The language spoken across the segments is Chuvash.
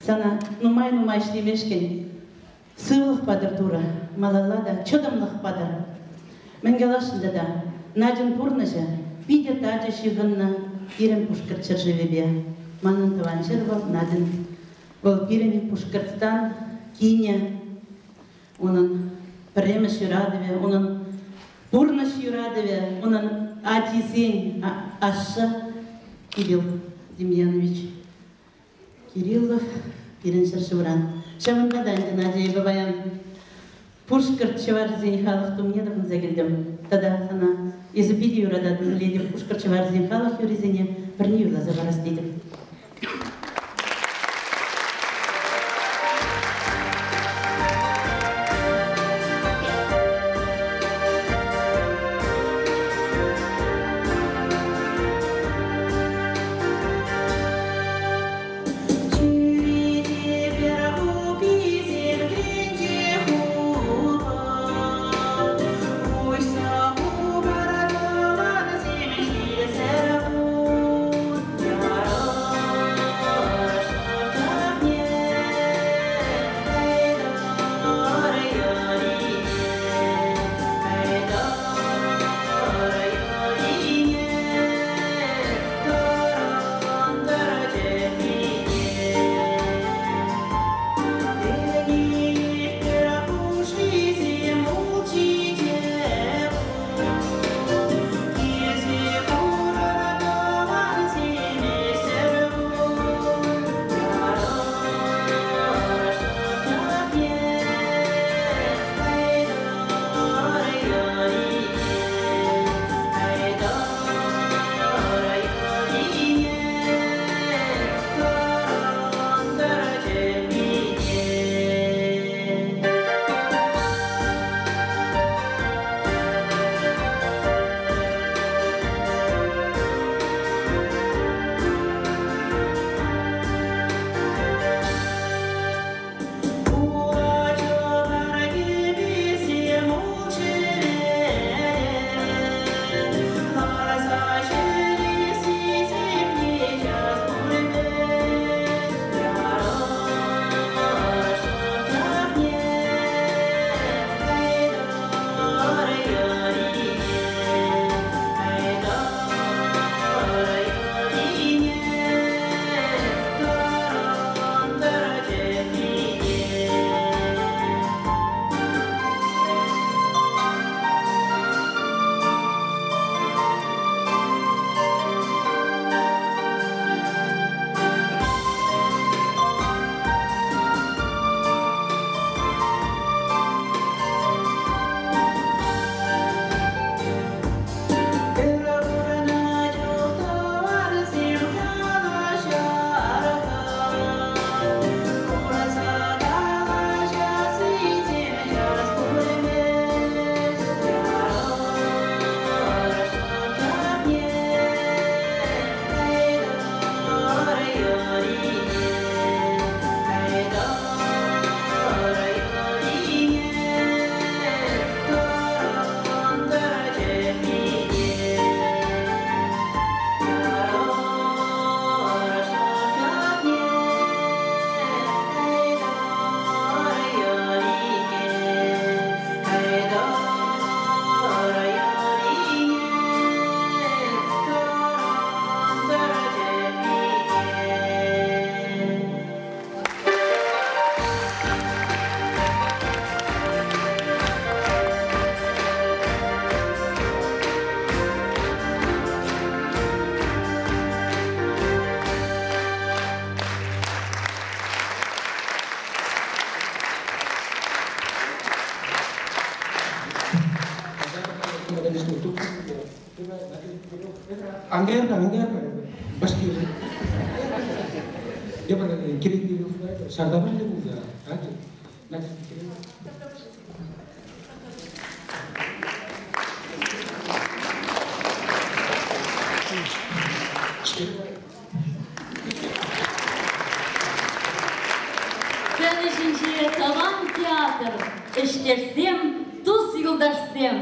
Сана нумай-нумай ӗҫлемешкӗн сывлӑх патӑр Турӑ, малалла та чӑтӑмлӑх патӑр. Мӗн каласшӑн тата, Надьӑн пурнӑҫӗ питӗ тачӑ ҫыхӑннӑ пирӗн Пушкӑрт ҫӗршывӗпе. Манӑн тӑван ҫӗр вӑл Надьӑн. Вӑл пирӗн Пушкӑртстан кинӗ, унӑн пӗрремӗш юратӑвӗ, унӑн пурнӑҫ юратӑвӗ, унӑн ачисен ашшӗ Кирилл Демьянович Кириллов пирӗн ҫӗршывран. Ҫавӑнпа та ӗнтӗ, Надя, эпӗ паян пушкӑрт чӑвашӗсен халӑх тумне тӑхӑнса килтӗм. Тата сана эсӗ питӗ юрататӑн, пӗлетӗп, пушкӑрт чӑвашӗсен халӑх юррисене пӗрне юрласа парас тетӗп. Сцена ҫинче тӑван театр, ӗҫтешсем, тус-юлташсем.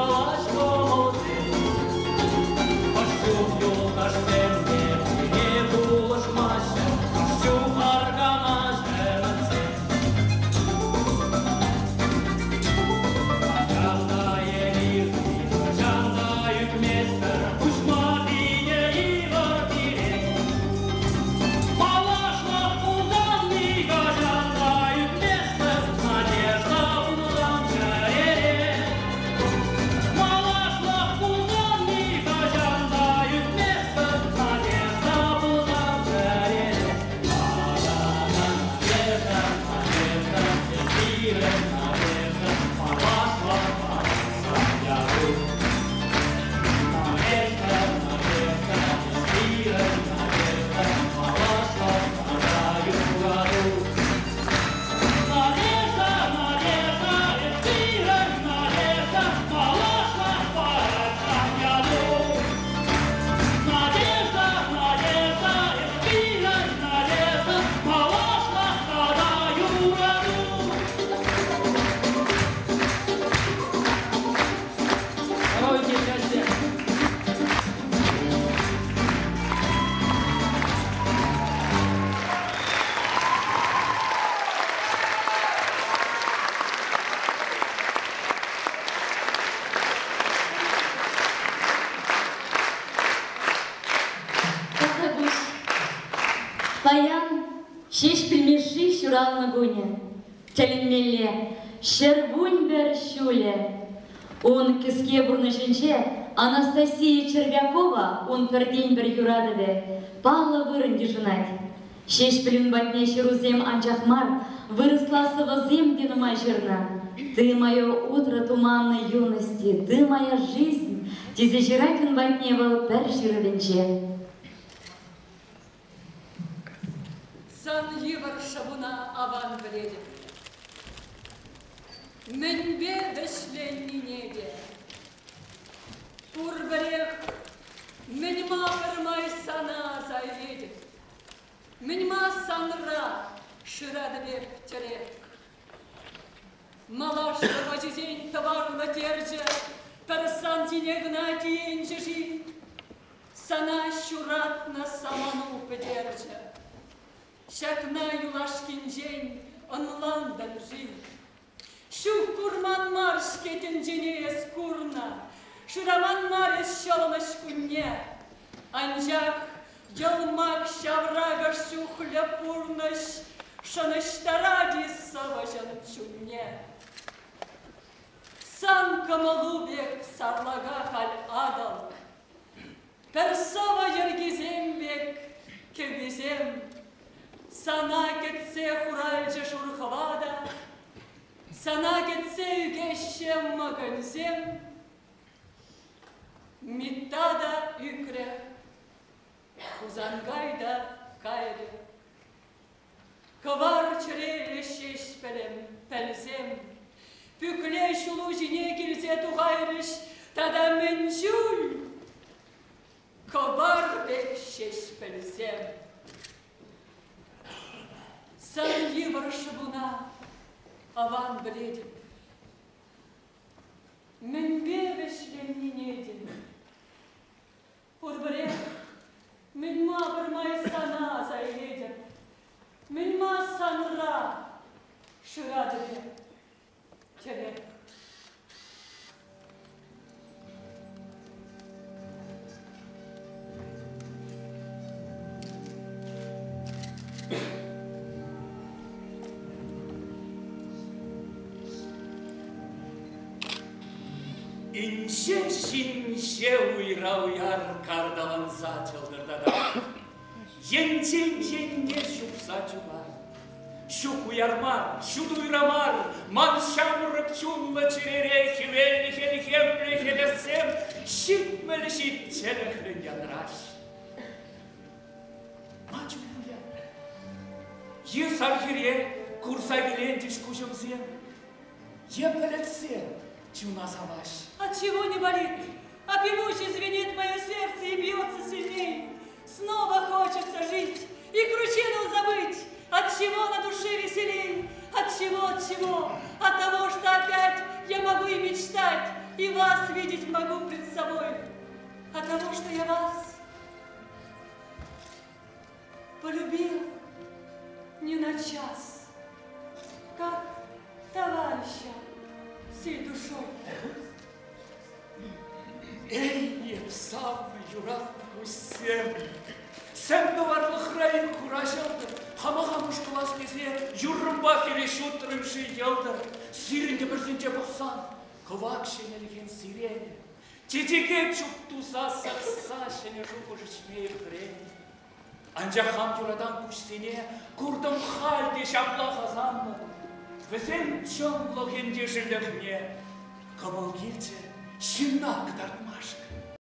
Ҫуралаҫ кӑмӑлсем. Хӑш чух юлташсем те пире пулӑшмаҫҫӗ, хӑш чух арканаҫ ӗмӗтсем. Анчах та эпир нихӑҫан та ӳкместпӗр, хуҫма питӗ йывӑр пире. Малашлӑх пулсан нихӑҫан та ӳкместпӗр, надежда пулсан чӗрере. Малашлӑх пулсан нихӑҫан та ӳкместпӗр, надежда пулсан чӗрере. Надежда, надежда, пирӗн надежда, малашлӑх парсан яру. Надежда, надежда, пирӗн надежда, малашлӑх тата юрату. Надежда, надежда, пирӗн надежда, малашлӑх парсан яру. Надежда, надежда, пирӗн надежда, малашлӑх тата юрату. Здоровья, счастья! Тавтапуҫ. Паян Ҫеҫпӗл Мишши ҫуралнӑ кунӗ. Тӗлӗнмелле, 111 ҫулӗ. Ун кӗске пурнӑҫӗнче Анастасия Червякова ун пӗртен-пӗр юратӑвӗ паллӑ вырӑн йышӑнать. Ҫеҫпӗл ун патне ҫырусем анчах мар, вырӑсла сӑвӑсем те нумай ҫырнӑ. «Ты мое утро туманной юности, ты моя жизнь», тесе ҫырать ун патне вӑл пӗр ҫырӑвӗнче. Сан йывӑр шӑпуна аван пӗлетӗп. Мӗнпе вӗҫленнине те. Пурпӗрех мӗн-ма пӗрмай сана аса илетӗп. Мӗн-ма санра шыратӑп эп тӗрек. Малашлӑх ачисен тӑварлӑ терчӗ пӗр сан ҫине кӑна тиенчӗ-ши? Сана ҫуратнӑ саману пӗтерчӗ. Ҫакна юлашкинчен ӑнлантӑн-ши? Ҫук, курман мар-ҫке тӗнчене эс курнӑ, шыраман мар эс ҫӑлӑнӑҫ кунне. Анчах йӑлмак ҫавракӑш чухлӗ пурнӑҫ шӑнӑҫтарать-и сӑвӑҫӑн чунне? Сан кӑмӑлу пек сарлака халь Атӑл. Пӗр сӑвӑ йӗркисем пек кӗввисем сана кӗтсе хуралчӗ шур хӑва та, сана кӗтсе ӳкеҫҫӗ мӑкӑньсем. Митта та ӳкрӗ, Хусанкай та кайрӗ. Кӑвар чӗреллӗ Ҫеҫпӗлӗм, пӗлсем, пӳкле ҫулу ҫине килсе тухайрӗҫ тата мӗн чуль кӑвар пек ҫеҫпӗлсем. Сан йывӑр шӑпуна аван пӗлетӗп. Мӗнпе вӗҫленнине те пурпӗрех мӗн-ма пӗрмай сана аса илетӗп, мӗн-ма санра шыратӑп эп тӗрек. Инҫе-ҫинҫе уйра уяр карталанса чӑлтӑртатать. Енчен енне ҫупса чупать. Ҫук уяр мар, ҫут уйра мар, ман ҫамрӑк чунлӑ чӗрере хӗвеллӗ хӗлхемлӗ хӗрессем 70 ҫиччӗлӗхлӗн янраҫ. Ма чун уяр? Е сар хӗре курса киленчӗҫ куҫӑмсем, е пӗлӗтсем чуна саваҫ. Отчего не болит? А певучий звенит мое сердце и бьется сильней. Снова хочется жить и кручину забыть. Отчего на душе веселей? Отчего, отчего? От того, что опять я могу и мечтать. и вас видеть могу пред собой. От того, что я вас полюбил не на час, как товарища всей душой. Эй, эп савнӑ юратнӑ куҫсем, сӗм кӑварлӑхра ик хура ҫӑлтӑр, хама хам мӑшкӑлас тесе юррӑмпа сире ҫутрӑм-ши йӑлтӑр. Сирӗн тӗпӗрсенче пӑхсан кӑвак ҫӗнӗлӗхӗн сиренӗ, чечеке чуп туса сасса ҫӗнӗ шухӑш ӗҫме ӗлкӗренӗ. Анчах хам юратан куҫсене куртӑм халь те ҫаплах асамлӑ. Вӗсен чӑнлӑхӗн ешӗллӗхне кӑмӑл килчӗ ҫынна кӑтартмашкӑн.